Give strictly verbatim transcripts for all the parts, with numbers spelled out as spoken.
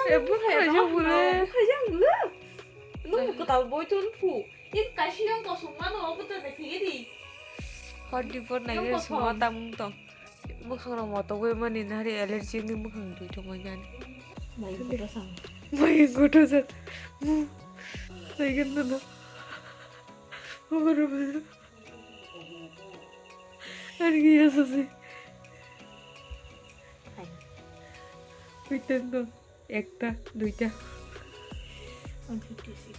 Eh, bukhai jang bole. Bukhai jang bole. Nung kwtal boi tun phu. In kaisi yang kosong mano, obo to na phigiri. Hot dipor nai suma tamung tong. Bwkhangrok motok bai mani nari allergy wngwi bwkhang twi tongmani. Mai goto sang. Mai goto jat. Naigen dano. Oro ba. Ani ya sasi. Hai. Kuitang dong. Ekta, duita. One fifty six.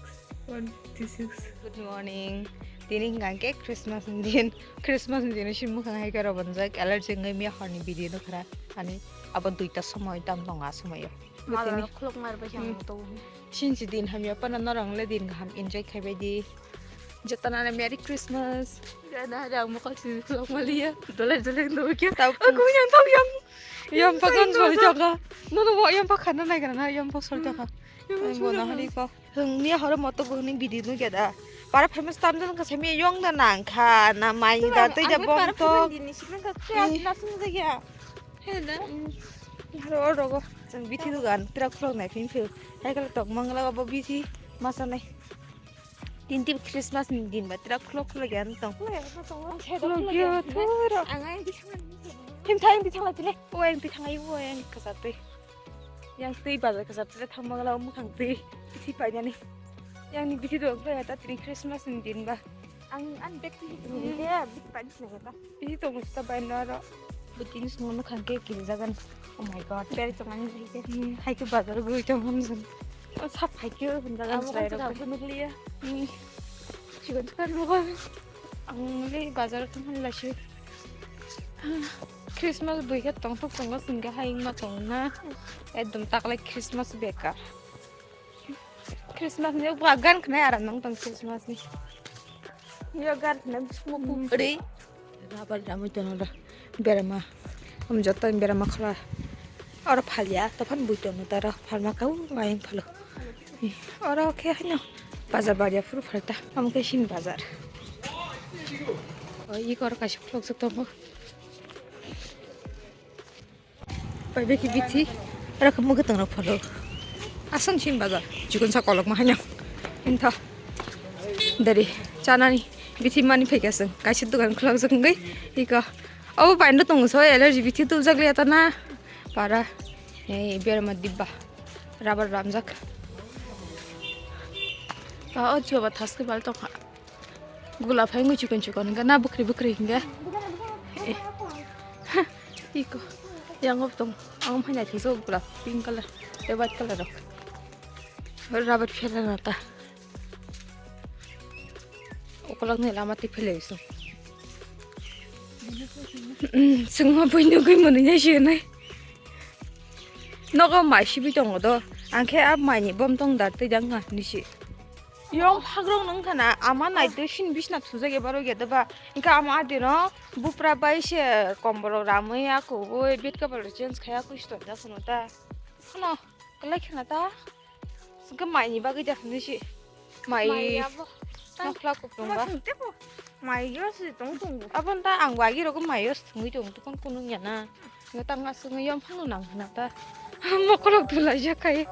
One fifty six. Good morning. Tini hingka khe Christmas ni din. Christmas ni din si mwkhang hai khe robonjak. Allergy wngwi miya horni video no khara. Ani abo duita somoi tam tongo a somoio. Mala tini rok khulok mar bai Hmm. Ang to. Sinchi din hamya pana norong le din kaham enjoy khai bai di. Jotana Merry Christmas. Gana rang mokol si khulok maliya. Dole dole ndo kya. Tau Aku yang tau yang. Yang pakan sol jaka. No no yang pakan na nai kana yang pak sol jaka. Yang pak sol jaka. Ai bona hari ko. Hwng miya horo moto go hwnwi video nukya da. Para famous tamjani wngkha se miya yong da nangkha na mai da tei da bom to. Dini sibin ka kya na sung da ya. He da. Haro oro go. Chwng bithi dugan tira khulok nai phin phin. Hai kala tok mangla go bithi masa nai. Tinti Christmas ni din ba tira khulok khulok ya tong. Khulok ya thura. Ang ai di thang. Him thang di thang la tine. O ang di thang ai o ang kasatwi. Yang twi bazar kasar twi thangma gala mukhang twi bithi painani. Yang ni bithi dok bai ta tini Christmas ni din ba. Ang an bag twi twi ya bithi painani ta. Bithi tong sta bai naro. Butin sung mukhang ke kiri jagan. Oh my god. Beri tong ani ke. Hai ke bazar gui tong hon sun. O sap hai ke hon jagan. Amo sai kan ro. Chikon chikon mo. Ang le bazar tong hon la shi. Christmas bui khe tongthok tongo singkhe hayungma tongna. Ekdom taklai Christmas bekar. Christmas ni ba gan khnai aram nang tong Christmas ni. Yo gan khnai mo pu ri. Rabar ramui tono da berama. Am joto berama khla. Oro phalia tophan bui tono tara phalma kau ayang phalo. Oro khe haino bazar baria phuru phalta. Am khe sin bazar. O iko oro kaisa khulok jok tongo. Pai beki bithi oro khe mugwi tongrok pholo. Aswng sin bazar chikon sa kolok ma haino. Intha. Dari chanani bithi mani phaikha chwng kaisa dukan khulok jok wngwi iko. Obo paino tongo so allergy bithi tubjak liya ta na. Para. Ei berma dibba. Rabar ramjak. Pa o choba thaske bal tongkha. Gula phai wngwi chikon chikon hingke na bwkrwi bwkrwi hingke. Eh. Iko. Yang op tong. Ang phai naithok so gula pink color. Tei white color rok. Rabat phela nata. Okolog ni lama twi phele isu. Sungma bui nugui mwnwi nai si nai. Nogo mai sibui tongo do. Angkhe a mai ni bom tong dar tei dang nisi. Yong phagrok nung khana ama nai de sin bisna thujak eba rok ya de ba. Inka ama adino bupra bai se komborok ramui ya kubui bed kabalo change khaya kusto da khunu ta. Khano kalai khana ta. Sungke mai ni bagwi da khunu si. Mai. Mai abo. Nokla kupung ba. Mai yo si tong tong. Abon ta ang wagi rok mai yo sungui tong tukon kunung ya na. Ngatang aswk yom phano nang hana ta. Mokolok dulai jak kai.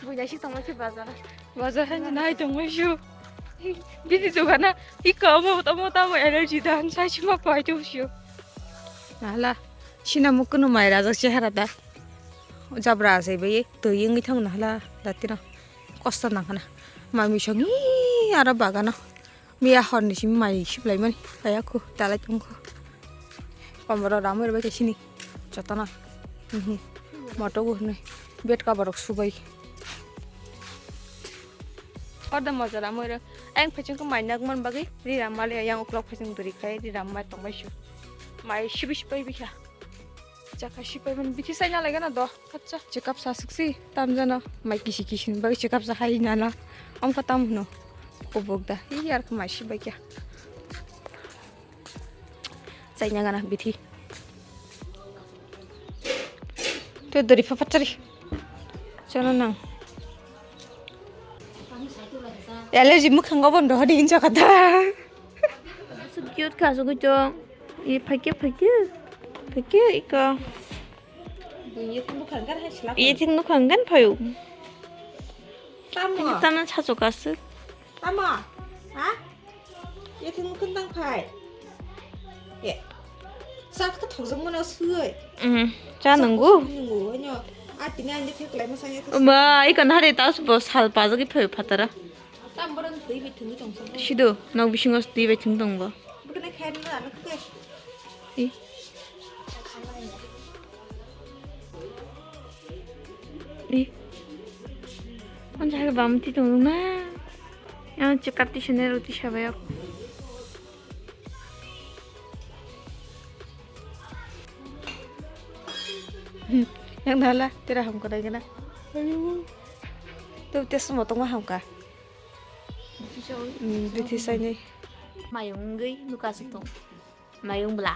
Buina si tongma si bazar. Bazar hani nai tongma shu. Bini dogana ika mo tamo tamo energy dan sai sima pai tu shu. Nala sina mukunu mai rajak chehara da. Jabra sai bai twi wngwi thang nahla datino. Kosto nang hana. Mami songi aro bagano. Miya horni simi mai siplaimani kaya khu talai tongkho. Komoro ramwi rwbaikhe sini jotona. Mhm. Moto bo hwnwi bed cover rok subai. Orda moja ramwi rw. Ayang phaichung khe mai nagman bagwi ri ram mali ayang uklok phaichung duri khai ri ram mai tongbai su. Mai sibi sibai bikha. Chakha sipai mani bithi sai na laigana do. Acha, chekap sa suksi, tam jano, mai kisi kisi ni bagwi chekap sa hai nana. Amkha tam hwno, kubuk da, hi ar khe mai si bai kya. Chai na gana bithi. To dori pha pachari. Chana nang. Allergy mukhang obo ndo hadi incha kata. So cute kha, so cute. Ye phakya, phakya. Phakya ika. Yething nukha hwnkan phaio. Tamo? Tamo sacho kasuk. Tamo? Ha? Yething nukha tang phai. Ye. Sak ka thokjak mano sui. Mm, cha nungu. Nungu, ano. A tini ani theklai masa ya. Ma, ikan hari tas bo sal pajak i phai phatara. Tam borok twi bai thwngwi tong sabo. Sido, nok bisingo twi bai thwng tong bo. Bwkhwnai khairokno ano khe. I. I. Ang jaga bam ti tong na. Yang cekap ti sene roti sabayok. Yang nala tera hamka dai gana. Ayo. Tu tes motong ma hamka. Hmm, bithi saini. Mayung wngwi nuka aswk tong. Mayung bwla.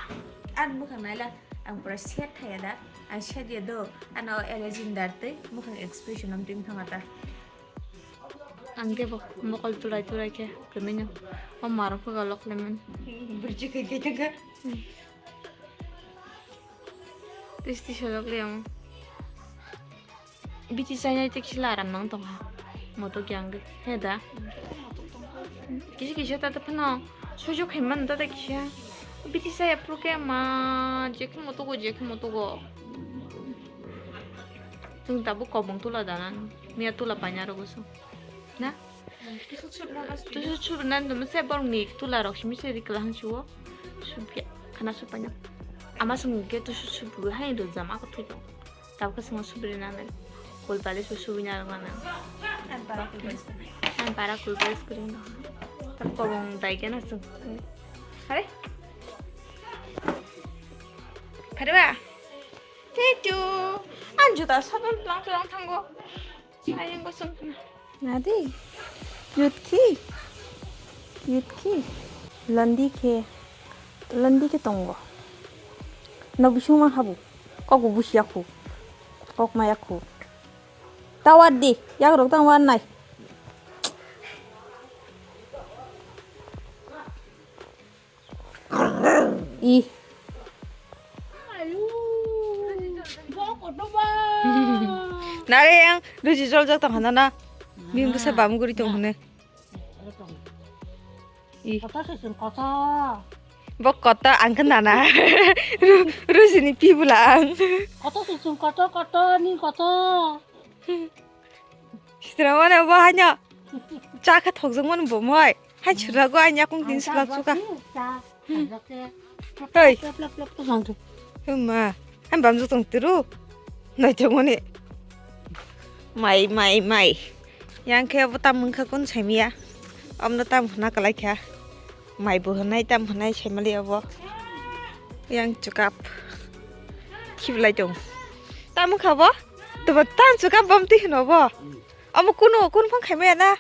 Ang bwkhak naila, ang pura set thaya da. Ang set ya do. Ano allergy ni dar tei bwkhak expression am twi thanga ta. Ang kebo mokol turai turai khe kwmwino. O marok phuga lok lemon. Burji khe khe thanga. Tis tis lok lemon. Biti chainai tei kisa aram nang tongha. Moto kyang he da. Kisa kisa ta phano sojo khaimano ta kisa. Biti chaya pro ke ma je khe moto go je khe moto go. Tung tabu kobong tula dana. Miya tula paina rogo so. Na? Tusu churna dum se borok ni tula rok simi se rikla hangsuo. Subya khana supaina. Ama sung ke tusu subu hai do jama ko thoi. Tabukhe chwngno subri nanai. Kulpali su subina rwmana. Ang para kulpali su. Ang para kulpali su kwrwngno. Tab kobong dai khe no chwng. Hare? Phare ba? Tetu. Ang juta sabon lang lang thango. Ayang gosong. Nadi. Yut khi. Yut khi. Landi khe. Landi khe tongo. Nok bisingma habu. Kok bo busiya khu. Kok maya khu. Tawar di. Yak rok tang war nai. Ih. Nare yang ruji jol jol tong hana na. Bini bwsa bam guri tong hane. Ih. Kotor sising kotor. Bo kotor ang khe nana. Ru-, ruji ni pi bwla ang. Kotor sising kotor kotor ni kotor. Sitra mane bo hanya. Cha kha thokjak mani bo moi. Hai chwrago ani yakung din slak suka. Tei. Hema. Hai bamjak tong tiru. Naithok mani. Mai, mai, mai. Yang khe bo tam wngkha kun saimia. Omno tam khna kalai kha. Mai bo hwnai tam hwnai saimali obo. Yang chukap. Khiblai tong. Tam wngkha bo. Tobo tam chukap bom twi hwno bo. Omo kunu kun phang khaimaya na.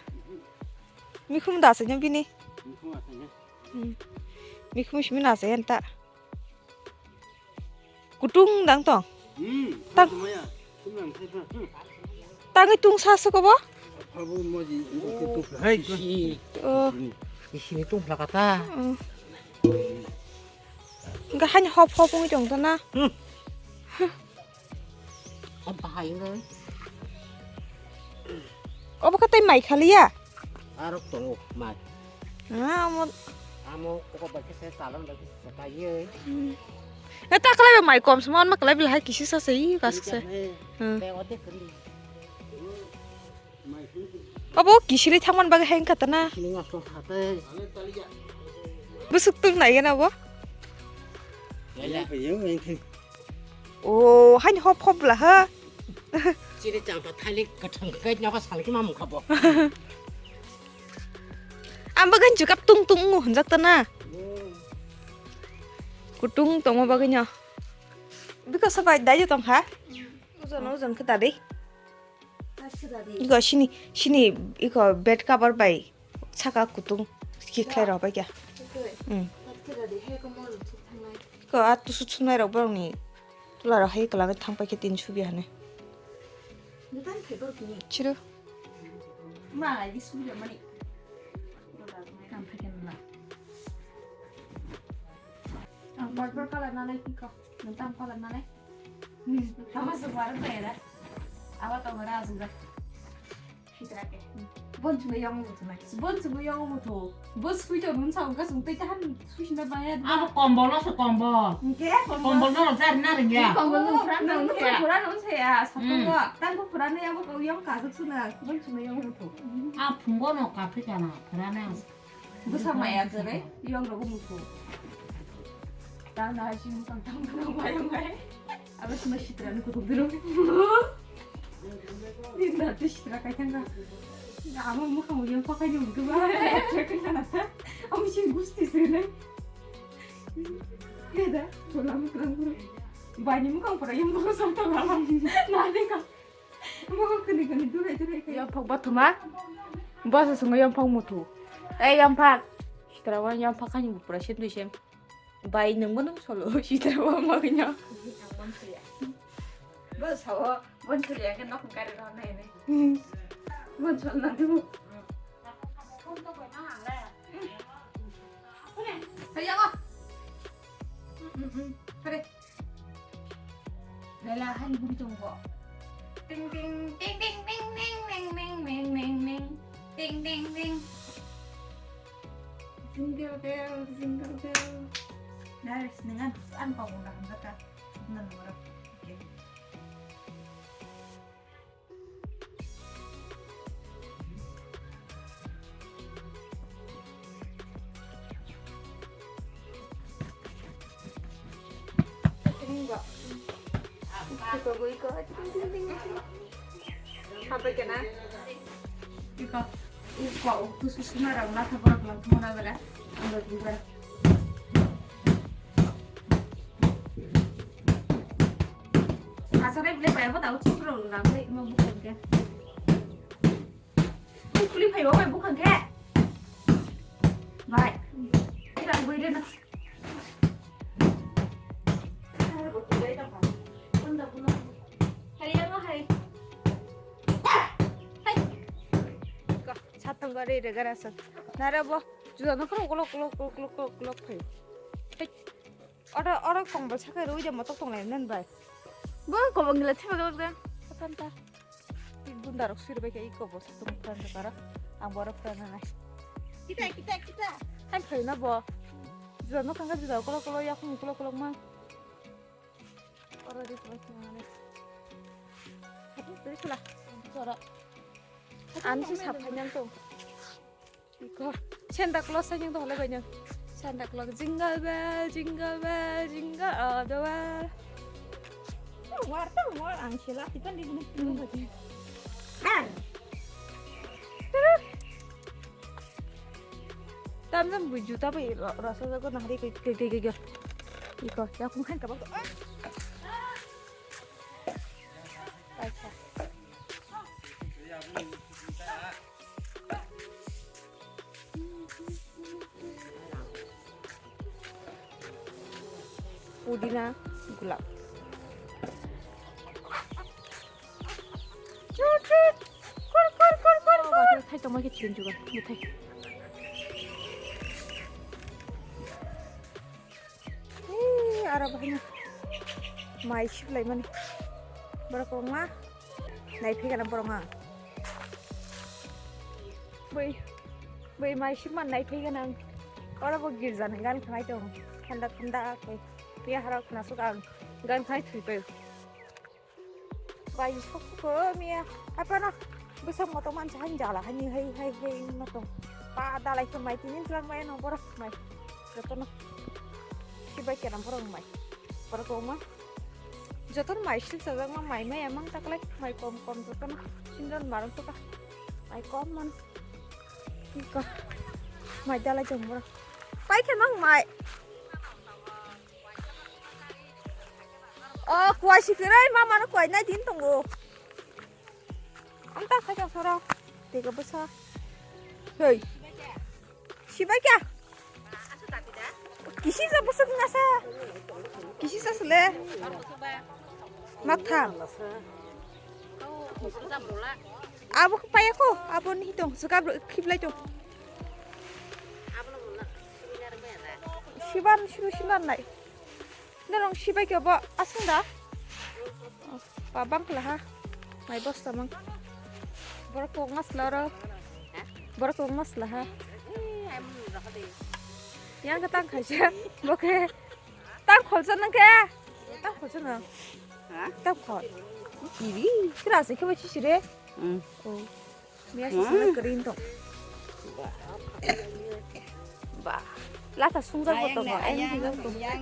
Mikhum da asai bini. Mikhum asai na. Hmm. Mikhum simi na asai anta. Kutung dang tong. Hmm. Tang. Kutung ya. Kutung ang thai pa. Hmm. Tangwi tung sa suko bo? Abo moji. Hai. Oh. Isini tung lakata. Hmm. Enggak hanya hop hop wngwi tong to na. Hmm. Bahai wngwi. Obo khe tei mai khaliya? Arok tongo mai. Ah, omo. Amo koko bai khe se chalon bai khe se kaiye. Hmm. Na ta kalai bai mai kom sma ma kalai bai hai kisi sa sei ka sa sei. Hmm. Tei ode kali. Abo kisili thangman bagwi hai wngkha tana. Kisili ngak tong kha tei. Bwswk tung nai gana bo? Yaya. Yang yang thai. O, haini hop hop bwla ha. Chini changpa thalik kathang kai nyaga salki mamung khabo. Ang bagwi jukap tung tung wngo hwnjak tana. Kutung tongma bagwi no. Biko sabai dai tong ha. Ojon ojon khe dadi. Iko sini, sini iko bed cover bai saka kutung kikhlai rok bai kya. Hmm. Iko a tusu chunai rok borok ni tula rok hai kwlangwi thang pai khe tin subi hane. Chiru. Ang purple color nalai iko. Nwng tamo color nalai? Tama se buarok bai ra. Abo tongo ra aswk da. Sitra ke. Bon chungo yang mutu nai. Bon chungo yang mutu. Bo sweater nun sa ungka sung tei tahan sui sina baya. Abo kombol no se kombol. Hingke kombol. Kombol no jar na ringya. Kombol no pura nun se ya. Pura nun se ya. Satung no. Tang ko pura ne abo ko yang ka suk suna. Bon chungo yang mutu. A phungo no ka phika na pura ne. Bwsa maya kwrwi, yong rogo mutu. Tang na hai sini tang tang tang maya mai. Abo sini sitra ni kutuk dulu. Ni na tu sitra kai tang ka. Amo muka mo yong pakai ni mutu ba. Check na ta. Amo sini gusti sini. Ya da, chola mutu lang dulu. Bani muka pura yong rogo sam tang alam. Na de ka. Bo kani kani durai durai kai. Yongphok bothoma. Bo se swngo yongphok mutu. Ei yongphak. Sitra wa yongphak kani bupra sem dui sem. Bai nwng bo nwng solo sitra wa ma kanya. Bo sao bon chuli ya ke nok kari ro nai nai. Bon chol na du. Hai ya ko. Kare. Lela hai guri tong ko. Ting ting ting ting ting ting ting ting ting ting ting ting ting ting. Jingle bell, jingle bell. Naris dengan an kau guna hamzaka. Nan moro. Okay. Sampai kena. Iko, iko, utus usunara ulah thabar ulah thabar ulah. Ambil juga. Asal dia boleh bayar apa tahu cukro ulah, boleh mau bukan ke. Kuli phaibo bai bukhang khe. Bai. Ira goi rena. Hari yang hari. Hai. Ka, satang gari re gara sa. Nara bo. Juda no kro klo klo klo klo klo klo phai. Hai. Oro, oro kombol sakai rwi de motok tong lai nan bai. Bo kombol gila thiba galak da. Katan ta. Bunda rok sir bai ke iko bo satung pran da kara. Ang boro pran na nai. Kita, kita, kita. Hai khai na bo. Juda no kanga juda kolo kolo ya khum kolo kolo ma. Oro di kolo kolo ma. Hatu beri kula. Sora. An si sap phai nang tong. Iko, Santa Claus sa nyang tong lai bai nyang. Santa Claus, jingle bell, jingle bell, jingle all the way. War tang war ang sila kita di sini. Tam jam bu juta bai rasa jago nahari ke ke ke ke. Iko, ya kung khan kabak. Acha. Pudina, gulab. Chut, chut. Kur, kur, kur, kur, kur. Thai tongma khe thin juga. Thai. Ee, aro bahai no mai siplai mani. Borok kwbangma nai phai gana borok ang. Bui, bui mai sip man nai phai gana ang. Oro bo girja ni gan khnai tong. Thanda thanda khe. Phiya haro khna suk ang. Gan khnai thwi pai. Bai sok sok miya. Apa no? Besok moto man jahan jala hani hai hai hai moto. Pa dalai ke mai tinin tulang mai no borok mai. Joto no. Sibai kenam borok mai. Borok ma. Joto no mai sil sajak ma mai mai emang taklai mai kom kom joto no. Sinjon marang to ka. Mai kom man. Iko. Mai dalai jong borok. Pai ke mang mai. O, kuai si kwrwi, mama no kuai nai din tongo. Ang ta khaja sora. Tega bwsa. Hei. Sibai kya? Kisi sa bwsa ngasa. Kisi sa sele. Maktham. Abo paya ko, abo ni tong, saka khiblai tong. Siban, siru siban nai. Norong sibai khe bo aswng da? Pabang khlaha. Mai bosta mang. Borok kok masla ro. Borok kok masla ha. Yang ke tang khaisa. Boke. Tang kholsa nang ke. Tang kholsa nang. Ha? Tang khol. Kiri. Kira se ke bachi sire. Hmm. Oh. Mia sisana green tong. Ba. Lata sungjak bo tongo. Ayang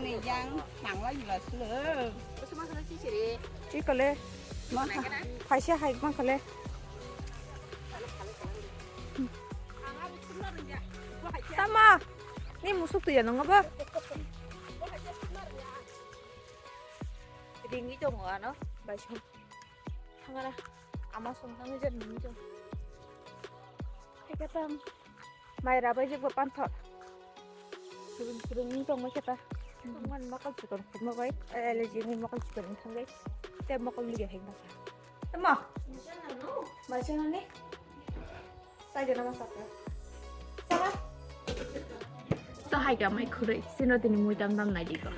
ni yang nang lai gila sulu. Chikole. Ma. Phaisa hai ma kole. Tama. Ni musuk tu ya nongo ba. Ringwi tongo ano. Bai song. Thangana. Ama song thangwi jan nini jong. Hai khe tang. Mai rabai jebo panthor. Surung surung ni tong mai khe ta. Tongman mokol chikon khutma bai. Ele jini mokol chikon thangwi. Te mokol ni heng na. Tamo. Mai chana ni. Sai jana ma sakka. Sama. To hai ka mai khurui. Sino tini mui tam tam nai di ko.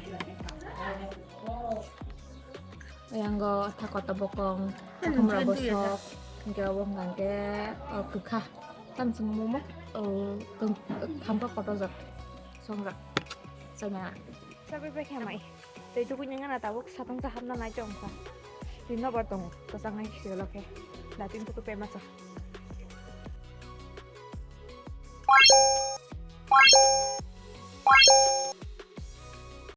Yango thakoto bokong, takhumra bosok, hingke obo hingka hingke, o, kwkha. Tamsong momo, o, kwng-, khamkha kotor jak, songjak, chana. Sabai bai khe mai. Tei tugui nang gana tabuk satong sa hapna nai chong kha. Twi nobar tongo, kwchang nai kisi lo khe. Datin tuku pema cha.